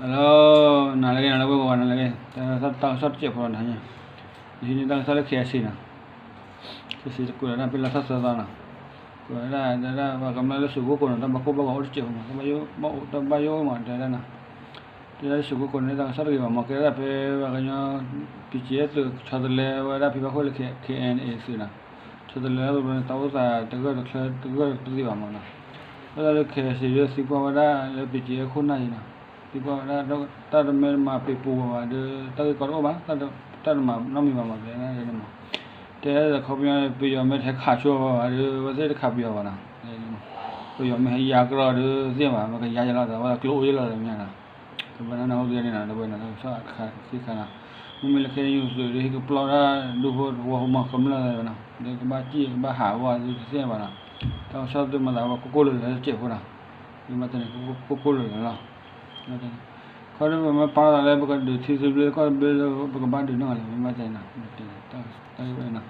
Hello, နၤလၢအဂ့ၤ နၤလၢအဂ့ၤ နၤလၢအဂ့ၤ, တၢ်ကစီၣ်တစဲးဖိလီၤနၤ, ယဟံးန့ၢ်တၢ်ကစီၣ်လၢ KIC နီၤ, KIC တကွဲးလီၤတၢ်ဖဲလါထီၣ်သၢသီနီၤ, ကွဲးဝဲဒၣ် တဲဒၣ်ပှၤကမျၢၢ်လၢသုးခိၣ်ကိးန့ၣ် တၢ်ဘၣ်ကိၢ်ဘၣ်ဂီၤအိၣ်တစဲးဖိမး, တၢ်ဘၣ်ယိၣ်မး တဲဒၣ်နီၤ, တဲဒၣ်လၢသုးခိၣ်ကိးန့ၣ် တၢ်ကစီၣ်တဂ့ၤဘၣ်မး, ကဲဒၣ်ဖဲပှၤကညီ ပံကဲသုး ဆီတလဲဝဲဒၣ်ဖံဘၣ်ခိၣ်လၢ KNA သုးနီၤ, ဆီတလဲလၢဘျီန့ၣ် တၢ်အိၣ်သးတဂၢၢ်တချၢတဂၢၢ်တသ့ဘၣ်မးနီၤ, အဝဲဒၣ်လၢ KIC ဒီးသံကွၢ်ဝဲဒၣ်လၢ ပံကဲခိၣ်နၢ်အံၤနီၤ, သံကွၢ်ဝဲဒၣ် တၢ်တမ့ၢ်မၤပံၤပူၤဘၣ်ဘၣ်ဒီး တၢ်ဂ့ၢ်ကီတအိၣ်ဘၣ်, တၢ်တမၤနီတမံၤဘၣ်မး တဲဒၣ်န့ၣ်မး, တဲဒၣ်ခီပညီန့ၣ် ပယီၤမ့ၢ်တဟဲခးဆိဘၣ်ဘၣ်ဒီး အဝဲသ့ၣ်တခးပယီၤဘၣ်နီၤ, ပယီၤမ့ၢ်ဟဲယါကရီဒီးသ့ၣ်ဘၣ် မ့ၢ်ကယါယလီၤဒီး အဝဲကျိအိၣ်ယလီၤဒီးမ့ၢ်နီၤ, တဘၣ်နၢ်ဟူဒ်န့ၣ်နီၤ, တဘၣ်နီၤ တၢ်ကစီၣ်တခါခံခါနီၤ, မ့မ့ၢ်လၢ KNU သုးဒီးဟံၣ်ကပျီၢ်တၢ်ဒူဖိတဝီဖိမး ကမျၢၢ်နီၤ, ဒီးကဘၣ်စံၣ်ကဘၣ်ဟးဝဲဒုးတသ့ဘၣ်နီၤ, တၢ်ကစီၣ်သုမၤသးဝဲကိၢ်ကိၢ်လၢာ်လၢာ်တစဲးဖိနီၤ, မ့ၢ်ဘၣ်တဲန့ၣ် ကိၢ်ကိၢ်လၢာ်လၢာ်လီၤ ခီဒီးပမ့ၢ်ပာ်လီၤသးလၢပကဒုးထံသဘျ့ကီၢ်သဘျ့လၢ ပကဘၣ်ဒုးန့ၢ်အီၤလီၤ, မ့ၢ်ဘၣ်တဲန့ၣ်, တၢ်ဂ့ၢ်ဝဲနီၤ,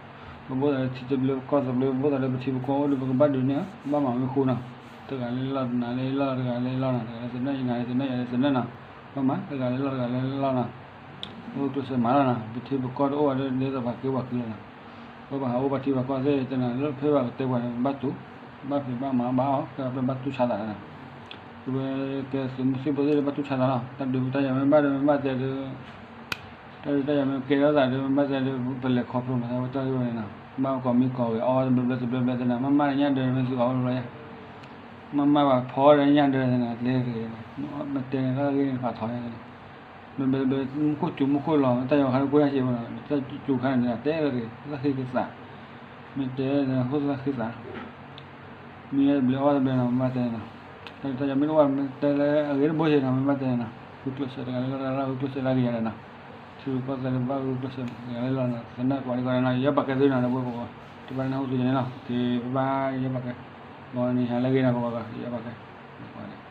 ပဘၣ်သးလၢထံသဘျ့ကီၢ်သဘျ့ ပဘၣ်သးလၢပထံပကီၢ်အိၣ်ဒီးပကဘၣ်ဒုးန့ၢ်အီၤ, ဘၣ်မၤမ့ၢ်ဃူနီၤ, တဂၤလၢလီၢ်နၤလၢလီၢ် တဂၤလၢလီၢ်နီၤ, တဂၤလၢသနၢၣ်ယနၤလၢသနၢၣ်ယၤလၢသနၢၣ်နီၤ, ဘၣ်မၤတဂၤလၢလီၢ်တဂၤလၢလီၢ်နီၤ, အိၣ်ကျိၣ်စ့မၤလီၤနီၤ, ပထံပကီၢ်တအိၣ်ဘၣ်ဒီးဒ်သိးပှၤကဲပှၤကလုာ်နီၤ, ပဘၣ်ဟးအိၣ်ဘၣ်ထံဘၣ်ကီၢ်သ့ၣ်တနီၤ လၢဖဲဘၣ်ကတဲပှၤန့ၣ် ဘၣ်တူၢ်, ဘၣ်ဖံးဘၣ်မၤဘၣ်အီၤ ကဲပဘၣ်တူၢ်ဆါသးနီၤ, ပဝဲကဲသုးမုၢ်သံၣ်ဘိသ့ၣ်လၢဘၣ်တူၢ်ဆါသးလီၤ, တၢ်ဒုးတၢ်ယၤမ့ၢ်ဘၣ်ဒီးမ့ၢ်ဘၣ်တဲဒီး တၢ်ဒုးတၢ်ယၤမ့ၢ်ကဲထီၣ်သးဒီး မ့ၢ်ဘၣ်တဲဒီး ပလဲၤခီဖျိမၤသးဝဲတၢ်ဂ့ၢ်ဝဲန့ၣ်နီၤ, ဘၣ်ကီးမံကီးဂ့ၤ အီၣ်ဝဲတဘျီဘျီတဘျီဘျီသနာ် မ့မ့ၢ်လၢညၣ်ဒၢမ့ၢ်သုးအီၣ်ဘျီဘျီယါ, မ့မ့ၢ်ဘၣ်ဖီဒီးညၣ်ဒၢသနာ် ကျဲတဂ့ၤ, မ့ၢ်တဲန့ၣ်တၢ်ဂ့ၢ်န့ၣ် ဖးထီယါန့ၣ်, ဘျီဘျီဘျီ မူခိၣ်စူၤမူခိၣ်လီၤ တၢ်ယၤခါလၢကိၢ်ယါစ့ၢ်ဘၣ်နီၤ, တၢ်စူၤခါန့ၣ် တဲလီၤတဂ့ၤ သးဃ့ကသး, မ့ၢ်တဲဟိသးဃ့သး မ့ၢ်တဘျီအီၣ်တဘျီနီၤ မ့ၢ်ဘၣ်တဲနီၤ, တၢ်ဒုးတၢ်ယၤမ့ၢ်တအိၣ်ဘၣ် မ့ၢ်တဲလၢအဂ့ၤတဘိစ့ၢ်နီၤ မ့ၢ်ဘၣ်တဲနီၤ, ဂုာ်ကျိၣ်စ့တဂၤလၢလီၢ်တဂၤလၢဂုာ်ကျိၣ်စ့လၢအဂ့ၤယၤဒီးနီၤ, ထံရူၢ်ကီၢ်သဲးလၢဘၣ်ဂုာ်ကျိၣ်စ့တဂၤလၢလီၢ်နီၤ သနၢၣ်ကိးဒံကိးဒဲးနီၤ ယဲပာ်ကဲသုနီၤ ဒီပုၢ်ဝဲၢ်ကိးဂၤ တဘၣ်နၢ်ဟူသုယၤန့ၣ်လီၤ, က့ၤဘၣ်ယဲပာ်ကဲ, ဂီၤန့ၣ်ဟါလၢအဂ့ၤနီၤ ကိးဂၤ ယဲပာ်ကဲ, ကိးဂၤဒဲး